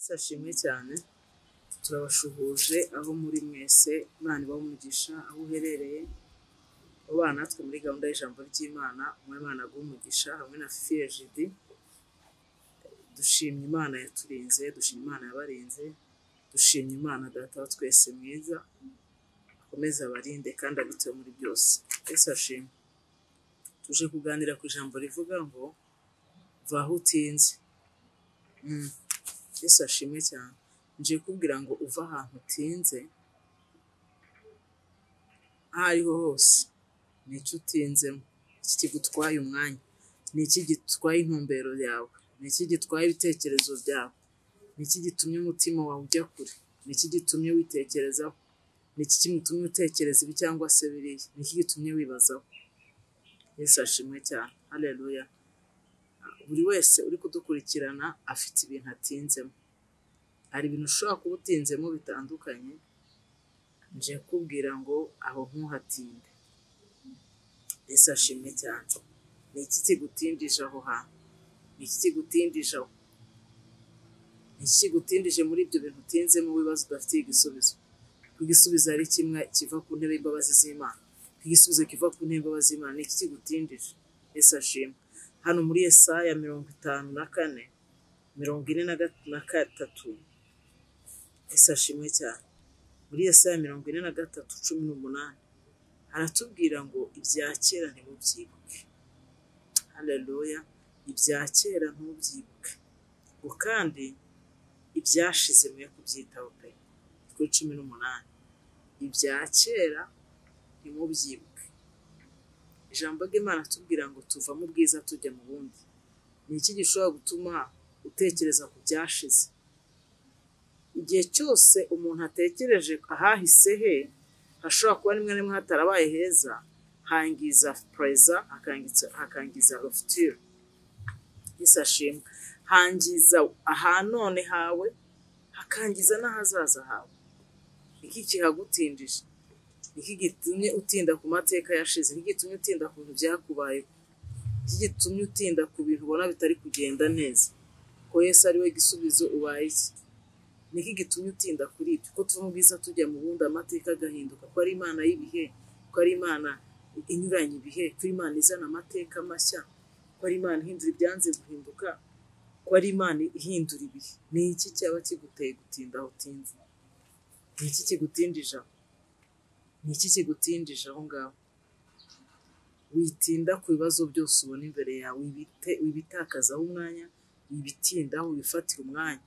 Yesu ashimwe cyane, turabashuhuje aho muri mwese, Imana ibahe umugisha aho uherereye, ubana natwe muri gahunda y'ijambo ry'Imana, umwe Imana aguhe umugisha hamwe na Fifi Egidie. Dushimye Imana yaturinze, dushimye Imana yabarinze, dushimye Imana Data wa twese mwiza, akomeze abarinde kandi abiteho muri byose. Yesu ashimwe. Tuje kuganira ku ijambo rivuga ngo va aho utinze. Yesu ashimwe cyane. Nje kubwira ngo uva ahantu utinze, aho ariho hose, ni iki utinzemo, iki kigutwaye umwanya, ni iki gitwaye intumbero yawe, ni iki gitwaye ibitekerezo byawe, ni iki gitumye umutima wawe ujya kure, ni iki gitumye witekerezaho, ni iki gitumye utekereza ibi cyangwa se biriya, ni iki gitumye wibazaho. Yesu ashimwe cyane. Haleluya. Buri wese uri kudukurikirana afite ibintu atinzemo. Hari ibintu ushobora kuba utinzemo bitandukanye, nje kubwira ngo aho ntuhatinde. Yesu ashimwe cyane. Ni iki kigutindije aho hantu? Ni iki kigutindije aho? Ni iki kigutindije muri ibyo bintu utinzemo wibaza udafitiye igisubizo? Kuko igisubizo ari kimwe kiva ku ntebe y'imbabazi z'Imana. Kuko igisubizo kiva ku ntebe y'imbabazi z'Imana. Ni iki kigutindije? Yesu ashimwe. Hano muri Yesaya 54, 43, Yesu ashimwe cyane. Muri Yesaya 43:18 haratubwira ngo ibya kera ntibubyibuke. Haleluya. Ibya kera ntubyibuke, ngo kandi ibyashize mwe kubyitaho pe. Kuri 18, ibya kera ntimubyibuke. Ijambo ry'Imana tubwira ngo tuva mu bwiza tujya mu bundi. Ni iki gishobora gutuma utekereza ku byashize? Igihe cyose umuntu atekereje ahahise he, hashobora kuba rimwe na rimwe hatarabaye heza, hangiza présent, hakangiza le futur. Yesu ashimwe. Hangiza ahanone hawe, hakangiza n'ahazaza hawe. Iki kihagutindije? Iki gitumye utinda ku mateka yashize? Iki gitumye utinda ku bintu byakubayeho? Iki gitumye utinda ku bintu ubona bitari kugenda neza? Ko Yesu ari we gisubizo, ubaye iki? Ni iki gitumye utinda kuri ibyo? Ko tuva mu bwiza tujya mu bundi, amateka agahinduka, ko ari Imana y'ibihe, ko ari Imana inyuranye ibihe, ko ari Imana izana amateka mashya, ko ari Imana ihindura ibyanze guhinduka, ko ari Imana ihindura ibihe. Ni iki cyaba kiguteye gutinda aho utinze? Ni iki kigutindije aho? Ni iki kigutindije aho ngaho? Witinda ku bibazo byose ubona imbere yawe, wibitakazaho umwanya, wibitindaho, wifatira umwanya.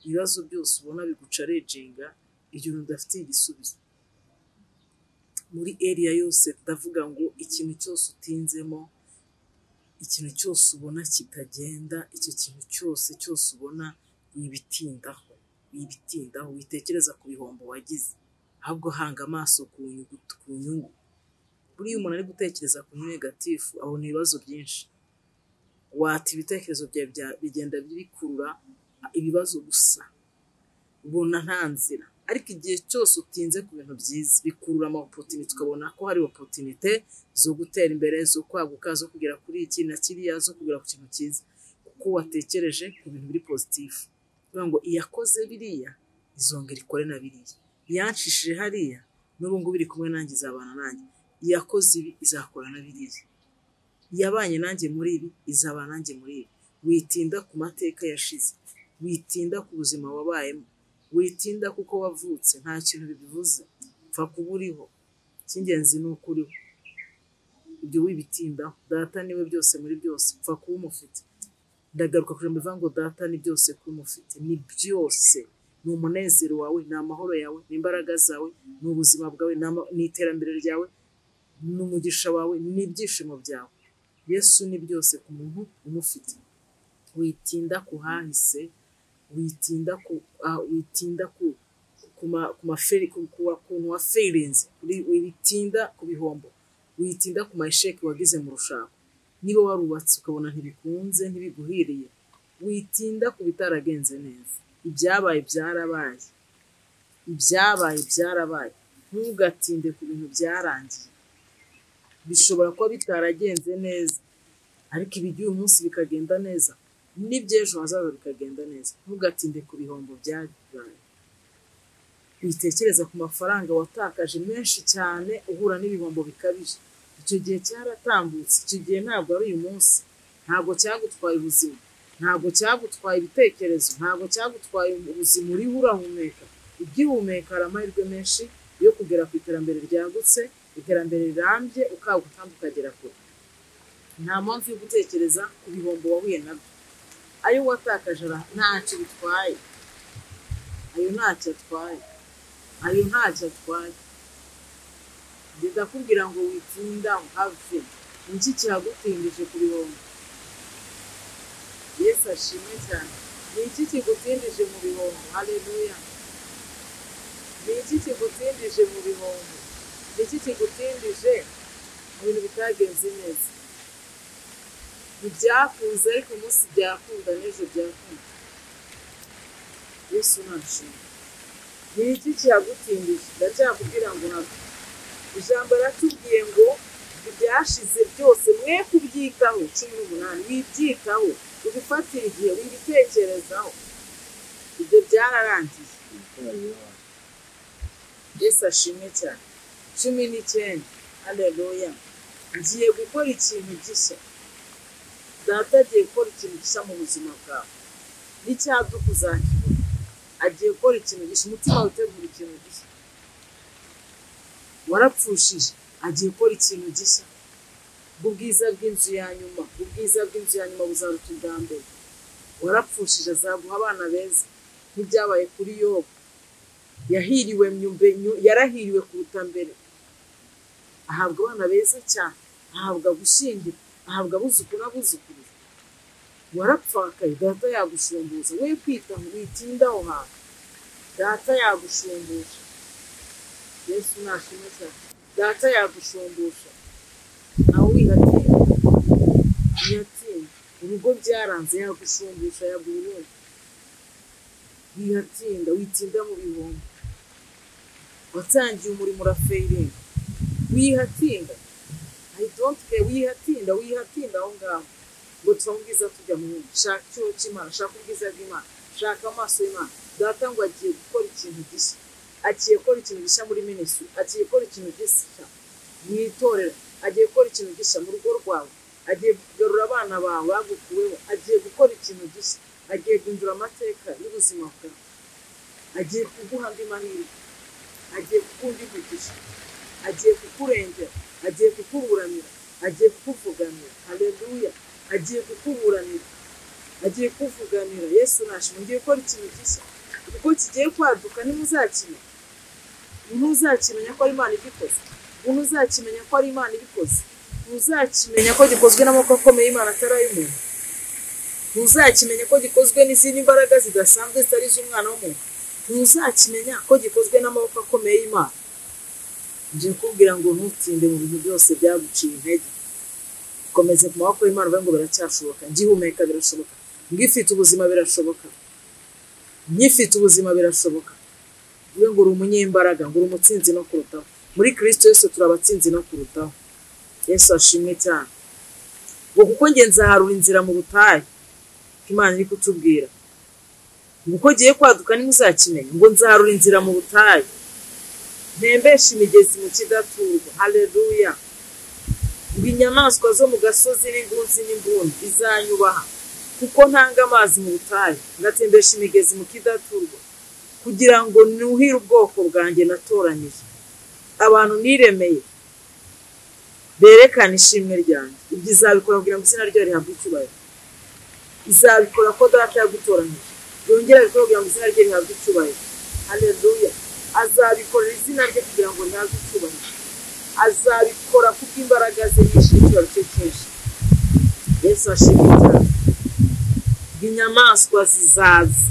Ibibazo byose ubona biguchallenginga, ibyo bintu udafitiye igisubizo. Muri area yose ndavuga ngo ikintu cyose utinzemo, ikintu cyose ubona kitagenda, icyo kintu cyose cyose ubona wibitindaho, wibitindaho, witekereza ku bihombo wagize, ahubwo hanga amaso ku nyungu. Buriya umuntu ari gutekereza ku négatif abona ibibazo byinshi. Wata ibitekerezo byawe bigenda bikurura ibibazo gusa, ubona nta nzira. Ariko igihe cyose utinze ku bintu byiza, bikurura ama opportunité, ukabona ko hari opportunité zo gutera imbere, zo kwaguka, zo kugera kuri iki na kiriya, zo kugera ku kintu cyiza, kuko watekereje ku bintu biri positif. Kuvuga ngo iyakoze biriya izongera ikore na biriya, iyanshishije hariya n'ubu ngubu iri kumwe nanjye izabana nanjye, iyakoze ibi izakora na biriya, iyabanye nanjye muri ibi izabana nanjye muri ibi. Witinda ku mateka yashize, witinda ku buzima wabayemo, witinda kuko wavutse, nta kintu bibivuze, pfa kuba uriho. Icy'ingenzi ni uko uriho, ibyo wibitindaho. Data niwe byose muri byose, pfa kuba umufite. Ndagaruka ku ijambo rivuga ngo Data ni byose kuba umufite, ni byose, ni umunezero wawe, ni amahoro yawe, ni imbaraga zawe, ni ubuzima bwawe, ni iterambere ryawe, ni umugisha wawe, ni ibyishimo byawe. Yesu ni byose ku muntu umufite. Witinda ku hahise, witinda ku mafail, ku kuntu wafailinze, witinda ku bihombo, witinda ku ma échecs wagize mu rushako. Niba warubatse ukabona ntibikunze, ntibiguhiriye, witinda ku bitaragenze neza. Ibyabaye byarabaye, ibyabaye byarabaye. Ntugatinde ku bintu byarangiye. Bishobora kuba bitaragenze neza, ariko ibijya uyu munsi bikagenda neza. N'iby'ejo hazaza bikagenda neza. Ntugatinde ku bihombo byabaye. Witekereza ku mafaranga watakaje menshi cyane uhura n'ibihombo bikabije. Icyo gihe cyaratambutse, icyo gihe ntabwo ari uyu munsi. Ntabwo cyagutwaye ubuzima, ntabwo cyagutwaye ibitekerezo, ntabwo cyagutwaye ubuzima. Uriho urahumeka, ugihumeka hari amahirwe menshi yo kugera ku iterambere ryagutse, iterambere rirambye, ukaguka kandi ukagera kure. Nta mpamvu yo gutekereza ku bihombo wahuye nabyo. Ayo watakaje ntacyo bitwaye, ayo ntacyo atwaye, ayo ntacyo atwaye. Ndakubwira ngo witinda have. Iki cyagutindije ku bihombo? Yesu ashimwe cyane. Ni iki kigutindije mu bihombo? Haleluya. Ni iki kigutindije mu bihombo? Ni iki kigutindije mu bintu bitagenze neza? Ntibyakunze, ariko umunsi byakunda, n'ejo byakunda. Yesu nashimwe. Ni iki cyagutindije? Ndacyakubwira ngo have. Ijambo ratubwiye ngo ibyashize byose mwe kubyitaho. 18 wibyitaho, ubifatira igihe, wibitekerezaho, ibyo byararangiye. Yesu ashimwe cyane. 19 haleluya. Ngiye gukora ikintu gishya. Data agiye gukora ikintu gishya mu buzima bwawe, n'icyaduka uzakibona. Agiye gukora ikintu gishya. Umutima witegura ikintu gishya. Warapfushije, agiye gukora ikintu gishya. Ubwiza bw'inzu ya nyuma, ubwiza bw'inzu ya nyuma buzaruta ubwa mbere. Warapfushije, azaguha abana beza, nk'ibyabaye kuri Yobu. Yahiriwe, yarahiriwe kuruta mbere, ahabwa abana beza cyane, ahabwa gushyingira, ahabwa abuzukuru n'abuzukuruza. Warapfakaye, data yagushumbuza. We kwita witinda aho hantu, data yagushumbusha. Yesu nashimwe cyane. Data yagushumbusha. Nawe wihatinda, wihatinda. Urugo byaranze, yagushumbusha, yaguha urundi. Wihatinda, witinda mu bihombo. Watangiye umurimo urafayiringa, wihatinda. I don't care, wihatinda, wihatinda aho ngaho. Ngo tuva mu bwiza tujya mu bundi. Shaka icyo cy'Imana, shaka ubwiza bw'Imana, shaka amaso y'Imana. Data ngo agiye gukora ikintu gishya. Agiye gukora ikintu gishya muri ministry, agiye gukora ikintu gishya mu itorero, agiye gukora ikintu gishya mu rugo rwawe, agiye kugarura abana bawe bagukuweho, agiye gukora ikintu gishya, agiye guhindura amateka y'ubuzima bwawe, agiye kuguha andi mahirwe, agiye kuguha undi mugisha, agiye kukurengera, agiye kukuburanira, agiye kukuvuganira. Haleluya. Agiye kukuburanira, agiye kukuvuganira. Yesu nashimwe. Ngiye gukora ikintu gishya, kuko kigiye kwaduka. Ntimuzakimenya, ntuzakimenya ko ari Imana ibikoze, ntuzakimenya ko ari Imana ibikoze, ntuzakimenya ko gikozwe n'amaboko akomeye y'Imana atari ay'umuntu, ntuzakimenya ko gikozwe n'izindi mbaraga zidasanzwe zitari iz'umwana w'umuntu, ntuzakimenya ko gikozwe n'amaboko akomeye y'Imana. Ngiye kukubwira ngo ntutinde mu bintu byose byaguciye intege. Komeze ku maboko y'Imana, uvuge ngo biracyashoboka, ngihumeka birashoboka, ngifite ubuzima birashoboka, nkifite ubuzima birashoboka. Uvuge ngo uri umunyembaraga, ngo uri umutsinzi no kurutaho. Muri Kristo Yesu turi abatsinzi no kurutaho. Yesu ashimwe cyane. Ngo kuko nge nzaharura inzira mu butayu, Imana iri kutubwira. Ngo uko ngiye kwaduka ntimuzakimenya, ngo nzaharura inzira mu butayu, ntembeshe imigezi mu kidaturwa. Haleluya. Ngo inyamaswa zo mu gasozi n'ingunzi n'imbuni izanyubaha, kuko ntanga amazi mu butayu, ngatembesha imigezi mu kidaturwa, kugira ngo nuhire ubwoko bwanjye natoranyije, abantu niremeye, berekane ishimwe ryanjye. Ibyo izabikora kugira ngo izina ryayo rihabwe icyubahiro. Izabikora ko data yagutoranyije, yongera abikora kugira ngo izina rye rihabwe icyubahiro. Haleluya. Azabikorera izina rye kugira ngo rihabwe icyubahiro. Azabikora kubw'imbaraga ze nyinshi n'icyubahiro cye cyinshi. Yesu ashimwe cyane. Inyamaswa zizaza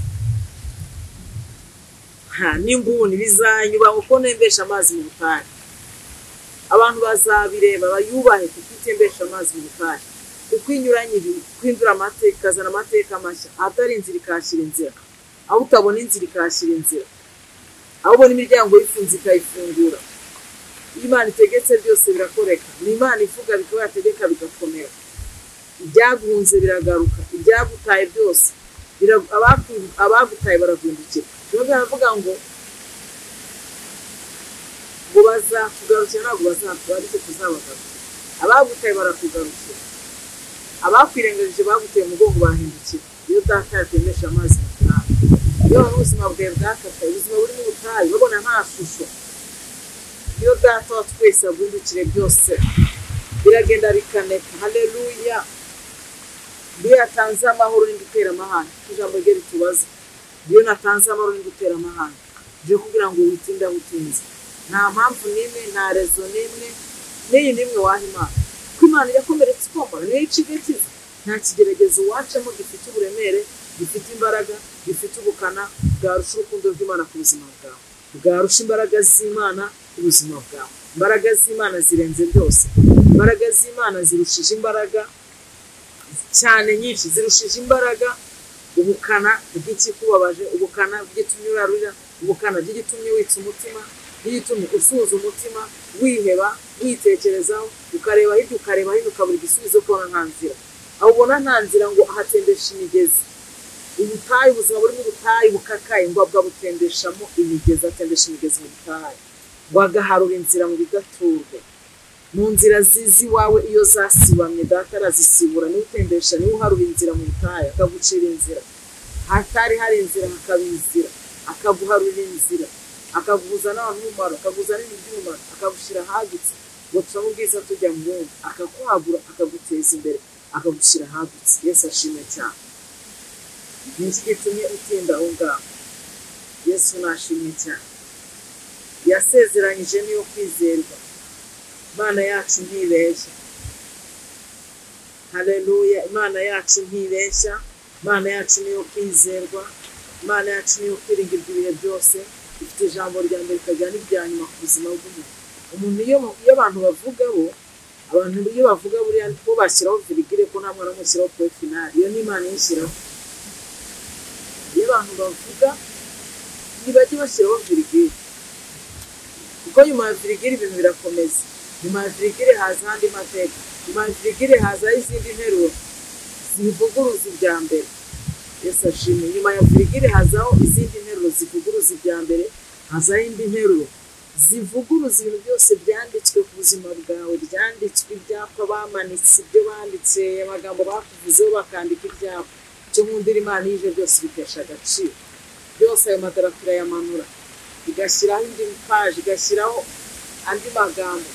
n'imbuni bizanyubaha kuko ntembesha amazi mu butayu. Abantu bazabireba bayubahe kuko itembesha amazi mu butayu, kuko inyuranye ihindura amateka, ikazana amateka mashya. Ahatari inzira ikahashyira inzira, aho utabona inzira ikahashyira inzira, aho ubona imiryango yifunze ikayifungura. Iyo Imana itegetse byose birakoreka. Ni Imana ivuga bikaba, yategeka bigakomera. Ibyaguhunze biragaruka. Ibyagutaye byose, abagutaye baraguhindukira. Baravuga ngo ngo bazakugarukira, ntabwo bazakuba, ariko tuzabagarukira. Abagutaye barakugarukira, abakwirengagije baguteye umugongo barahindukira. Iyo data yatembesha amazi mu butayu, iyo ubuzima bwawe bwakakaye, ubuzima burimo ubutayu, babona nta shusho, iyo data wa twese aguhindukire byose biragenda bikaneka. Haleluya! Iyo yatanze amahoro ni gutera amahane, ijambo rye ritubaza. Iyo natanze amahoro ni gutera amahane, byo kugira ngo witinde aho utinze. Nta mpamvu n'imwe, nta rezo n'imwe, n'iyi n'imwe waha Imana. Kuko Imana irakomeretsa ikomora, niyo ica igakiza. Nta kigeragezo wacamo gifite uburemere, gifite imbaraga, gifite ubukana bwarusha urukundo rw'Imana ku buzima bwawe, bwarusha imbaraga z'Imana ku buzima bwawe. Imbaraga z'Imana zirenze byose. Imbaraga z'Imana zirushije imbaraga cyane nyinshi, zirushije imbaraga ubukana bw'ikikubabaje, ubukana bw'igitumye urarurira, ubukana bw'igitumye witsa umutima, bw'igitumye usuhuza umutima, wiheba, witekerezaho, ukareba hirya ukareba hino, ukabura igisubizo, ukabona nta nzira. Aho ubona nta nzira ngo ahatembesha imigezi. Ubutayu, ubuzima burimo ubutayu bukakaye, ngo abwabutembeshamo imigezi, atembesha imigezi mu butayu, ngo agaharura inzira mu bidaturwa. Mu nzira zizi iwawe iyo zasibamye, data arazisibura. Niwe utembesha, niwe uharura inzira mu butayu, akagucira inzira. Hatari hari inzira hakaba inzira, akaguharura inzira, akaguhuza n'abantu b'umumaro, akaguhuza n'ibintu by'umumaro, akagushyira ahagutse, ngo tuva mu bwiza tujya mu bundi, akakwagura, akaguteza imbere, akagushyira ahagutse. Yesu ashimwe cyane. Ni iki gitumye utinda aho ngaho? Yesu nashimwe cyane. Yasezeranyije niyo kwizerwa. Imana yacu ntibeshya. Haleluya! Imana yacu ntibeshya. Imana yacu niyo kwizerwa. Imana yacu niyo kwiringirwa ibihe byose. Ifite ijambo rya mbere ikagira n'irya nyuma ku buzima bw'umuntu. Umuntu iyo abantu bavuga bo, abantu iyo bavuga buriya bo bashyiraho virigire, ko nta mwana umushyiraho point final. Iyo ni Imana iyishyiraho. Iyo abantu bavuga ntibajye bashyiraho virigire, kuko nyuma ya virigire ibintu birakomeza. Nyuma ya virigire haza andi mateka, nyuma ya virigire hazaho izindi nteruro zivuguruza ibya mbere. Yesu ashimwe. Nyuma ya virigire hazaho izindi nteruro zivuguruza ibya mbere, hazaho indi nteruro zivuguruza ibintu byose byanditswe ku buzima bwawe, byanditswe ibyapa bamanitse, ibyo banditse, amagambo bakuvuzeho bakandika ibyapa. Icyo nkundira Imana ije byose bitesha agaciro. Byose ayo madarapo irayamanura, igashyiraho indi paji, igashyiraho andi magambo,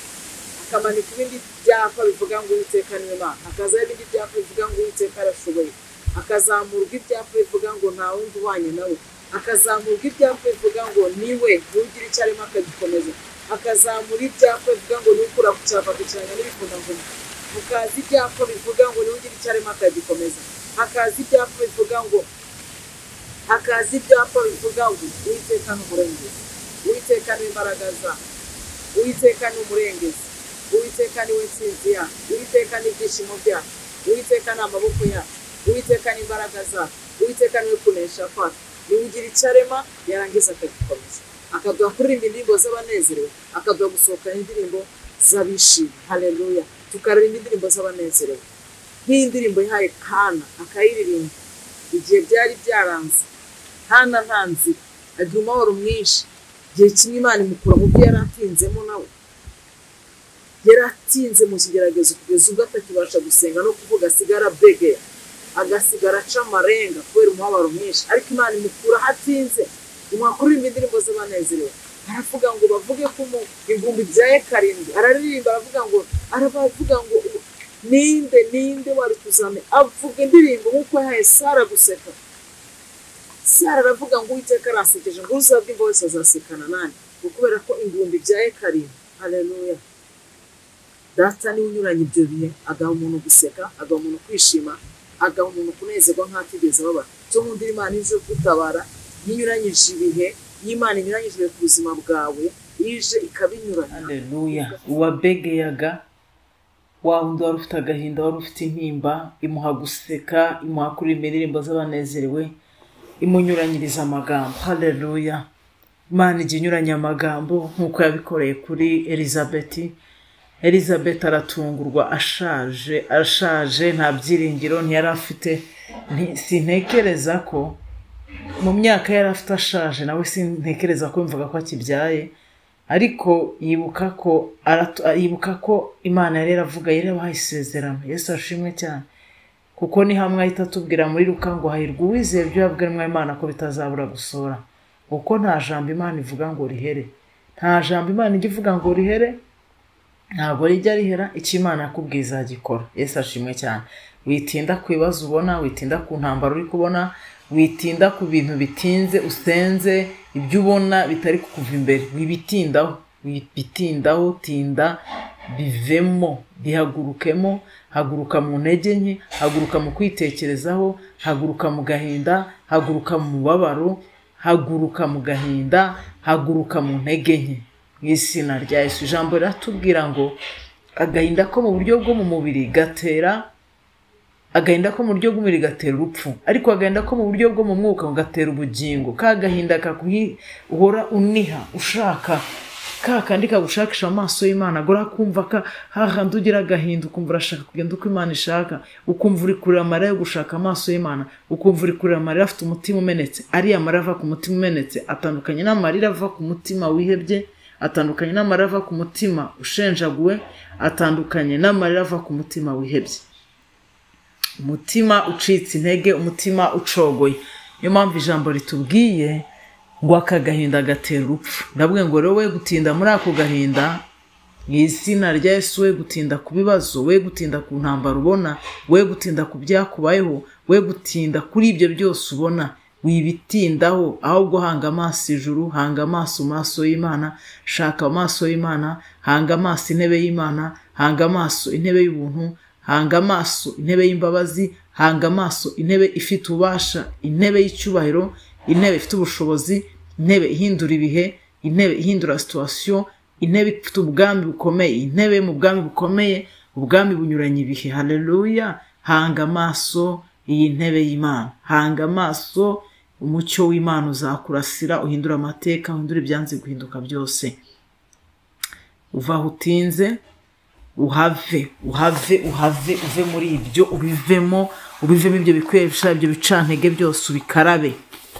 akamanika ibindi byapa bivuga ngo Uwiteka niwe Mana, hakazaho ibindi byapa bivuga ngo Uwiteka arashoboye, akazamurwa ibyapa bivuga ngo nta wundi uhwanye nawe, akazamurwa ibyapa bivuga ngo niwe ntugire icyo arimo akagikomeza, akazamura ibyapa bivuga ngo niwe ukura ku cyapa akicaranya n'ibikundangoma, hakaza ibyapa bivuga ngo niwe ugira icyo arimo akagikomeza, hakaza ibyapa bivuga ngo, hakaza ibyapa bivuga ngo Uwiteka ni umurengezi, Uwiteka ni imbaraga zacu, Uwiteka ni umurengezi, Uwiteka ni we ntsinzi yacu, Uwiteka ni ibyishimo byacu, Uwiteka ni amaboko yacu, Uwiteka ni imbaraga zacu, Uwiteka ni we kunesha kwacu. Niwe ugira icyo arema yarangiza akagikomeza, akaduha kuririmba indirimbo z'abanezerewe, akaduha gusohokana indirimbo z'abishimye. Haleluya! Tukaririmba indirimbo z'abanezerewe, nk'iyi ndirimbo yahaye Hana akayiririmba igihe byari byaranze. Hana nta nzira, agira umubabaro mwinshi. Igihe kimwe Imana imukura mu byo yari atinzemo, nawe yari atinze mu kigeragezo kugeza ubwo atakibasha gusenga no kuvuga, asigara abegeya, agasigara aca amarenga kubera umubabaro mwinshi. Ariko Imana imukura aho atinze, imuha kuririmba indirimbo z'abanezerewe. Aravuga ngo bavuge ko ingumbi ibyaye karindwi, araririmba aravuga ngo, aravuga ngo ninde ninde wari kuzame, avuga indirimbo nk'uko yahaye Sara guseka. Sara aravuga ngo Uwiteka aransekeje, ngo uzabwimba wese azasekana nanjye, ngo kubera ko ingumbi ibyaye karindwi. Haleluya! Data niwe unyuranye ibyo bihe, agaha umuntu guseka, agaha umuntu kwishima, agaha umuntu kunezerwa nk'atigeze ababara. Icyo nkundira Imana ije gutabara, yinyuranyije ibihe, y'Imana inyuranyije ibihe ku buzima bwawe, ije ikabinyuranya. Haleluya! Uwabegeyaga, wa wundi wari ufite agahinda, wari ufite intimba, imuha guseka, imuha kuririmba indirimbo z'abanezerewe, imunyuranyiriza amagambo. Haleluya! Imana ijya inyuranya amagambo nk'uko yabikoreye kuri Elizabeth. Elizabeth aratungurwa ashaje, nta byiringiro ntiyari afite. Sintekereza ko mu myaka yari afite ashaje, nawe sintekereza ko yumvaga ko akibyaye, ariko yibuka ko Imana yari yaravuga, yari yabahaye isezerano. Yesu ashimwe cyane, kuko ni hamwe ahita atubwira muri Luka ngo hahirwa uwizeye ibyo yabwiwe Imana ko bitazabura gusohora, kuko nta jambo Imana ivuga ngo rihere, nta jambo Imana ijya ivuga ngo rihere, ntabwo rijya rihera. Icyo Imana yakubwiye izagikora. Yesu ashimwe cyane. Witinda ku bibazo ubona, witinda ku ntambaro uri kubona, witinda ku bintu bitinze usenze, ibyo ubona bitari kukuva imbere, wibitindaho, tinda, bivemo, bihagurukemo. Haguruka mu ntege nke, haguruka mu kwitekerezaho, haguruka mu gahinda, haguruka mu mubabaro, haguruka mu gahinda, haguruka mu ntege nke, mu izina rya Yesu. Ijambo riratubwira ngo agahinda ko mu buryo bwo mu mubiri gatera agahinda ko mu buryo bw'umubiri gatera urupfu, ariko agahinda ko mu buryo bwo mu mwuka gatera ubugingo. Ka gahinda uhora uniha ushaka, ka kandi kagushakisha amaso y'Imana, gora kumva ka hahandi ugira agahinda, ukumva urashaka kugenda uko Imana ishaka, ukumva uri kurira amarira yo gushaka amaso y'Imana, ukumva uri kurira amarira afite umutima umenetse. Ariya marira ava ku mutima umenetse atandukanye n'amarira ava ku mutima wihebye, atandukanye n'amarira ava ku mutima ushenjaguwe, atandukanye n'amarira ava ku mutima wihebye, umutima ucitse intege, umutima ucogoye. Niyo mpamvu ijambo ritubwiye ngo aka gahinda gatera urupfu. Ndavuga ngo rero we gutinda muri ako gahinda, mu izina rya Yesu, we gutinda ku bibazo, we gutinda ku ntambaro ubona, we gutinda ku byakubayeho, we gutinda kuri ibyo byose ubona, wibitindaho, ahubwo hanga amaso ijuru, hanga amaso maso y'Imana, shaka amaso y'Imana, hanga amaso intebe y'Imana, hanga amaso intebe y'ubuntu, hanga amaso intebe y'imbabazi, hanga amaso intebe ifite ububasha, intebe y'icyubahiro, intebe ifite ubushobozi, intebe ihindura ibihe, intebe ihindura situation, intebe ifite ubwami bukomeye, intebe mu bwami bukomeye, ubwami bunyuranye ibihe. Haleluya! Hanga amaso iyi ntebe y'Imana, hanga amaso umucyo w'Imana uzakurasira, uhindura amateka, uhindura ibyanze guhinduka byose. Uva aho utinze, uhave, uhave, uhave, uve muri ibyo, ubivemo, ubivemo ibyo bikwesha, ibyo bicantege byose, ubikarabe,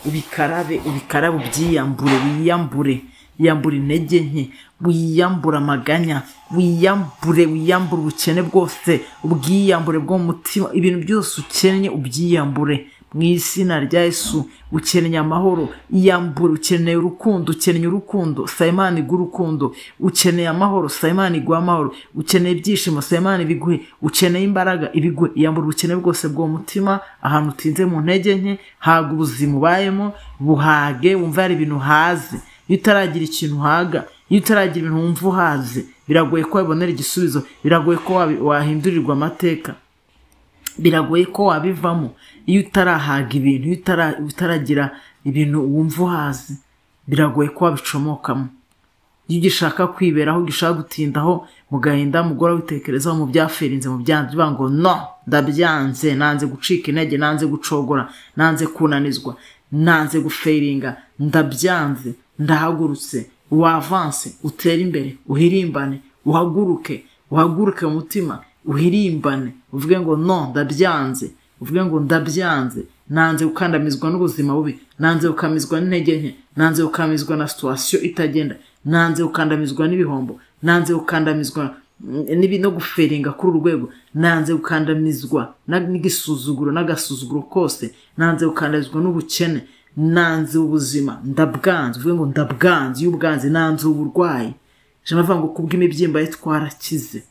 ubikarabe, ubikarabe, ubyiyambure, wiyambure, wiyambure intege nke, wiyambure amaganya, wiyambure, wiyambure ubukene bwose, ubwiyambure bwo mu mutima, ibintu byose ukennye ubyiyambure mu izina rya Yesu. Ukennye amahoro, iyambure. Ukeneye urukundo, ukeneye urukundo, saba Imana iguhe urukundo. Ukeneye amahoro, saba Imana iguhe amahoro. Ukeneye ibyishimo, saba Imana ibiguhe. Ukeneye imbaraga, ibiguhe. Iyambure ubukene bwose bwo mu mutima, ahantu utinze mu ntege nke, haga ubuzima ubayemo, buhage, wumva hari ibintu uhaze. Iyo utaragira ikintu uhaga, iyo utaragira ibintu wumva uhaze, biragoye ko wabonera igisubizo, biragoye ko wahindurirwa amateka, biragoye ko wabivamo. Iyo utarahaga ibintu, iyo utaragira ibintu wumva uhaze, biragoye ko wabicomokamo. Iyo ugishaka kwiberaho, ugishaka gutindaho mu gahinda, mugora witekerezaho mu byaferinze, mu byanze, uvuga ngo no, ndabyanze, nanze gucika intege, nanze gucogora, nanze kunanizwa, nanze guferinga, ndabyanze, ndahagurutse. Wavanse, utere imbere, uhirimbane, uhaguruke, uhaguruke mu mutima, uhirimbane, uvuge ngo no, ndabyanze, uvuge ngo ndabyanze, nanze gukandamizwa n'ubuzima bubi, nanze gukamizwa n'intege nke, nanze gukamizwa na situation itagenda, nanze gukandamizwa n'ibihombo, nanze gukandamizwa no guferinga kuri uru rwego, nanze gukandamizwa n'igisuzuguro n'agasuzuguro kose, nanze gukandamizwa n'ubukene, nanze ubuzima, ndabwanze. Uvuge ngo ndabwanze, iyo ubwanze, nanze uburwayi. Ijambo rivuga ngo kubw'imibyimba ye twarakize,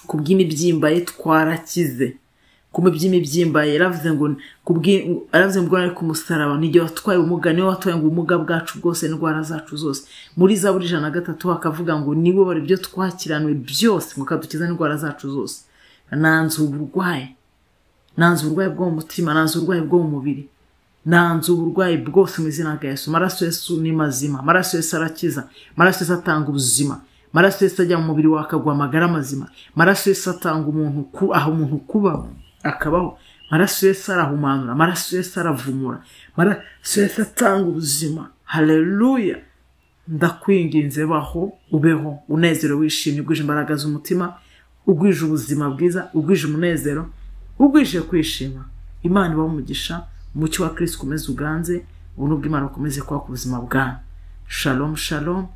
kubw'imibyimba ye twarakize, kubw'imibyimba ye. Yaravuze ngo yaravuze ngo ari ku musaraba, n'igihe watwaye ubumuga, niwe watwaye ngo ubumuga bwacu bwose, indwara zacu zose. Muri Zaburi 103 akavuga ngo niwe bari ibyo twakiranwe byose, ngo kadukiza indwara zacu zose. Nanze uburwayi, nanze uburwayi bwo mu mutima, nanze uburwayi bwo mu mubiri, nanze uburwayi bwose mu izina rya Yesu. Amaraso Yesu ni mazima, amaraso Yesu arakiza, amaraso Yesu atanga ubuzima, amaraso Yesu ajya mu mubiri wawe akaguha amagara mazima, amaraso Yesu atanga umuntu aho umuntu kubaho akabaho, amaraso Yesu arahumanura, amaraso Yesu aravumura, amaraso Yesu atanga ubuzima. Haleluya! Ndakwinginze, baho, ubeho unezerewe, wishimye, ugwije imbaraga z'umutima, ugwije ubuzima bwiza, ugwije umunezero, ugwije kwishima. Imana ibahe umugisha, umucyo wa Kristo ukomeze uganze, ubuntu bw'Imana bukomeze kuba ku buzima bwanyu. Shalom, shalom,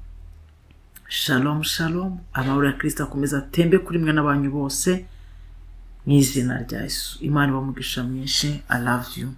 shalom, shalom. Amahoro ya Kristo akomeze atembe kuri mwe n'abanyu bose mu izina rya Yesu. Imana ibahe umugisha mwinshi. I love you.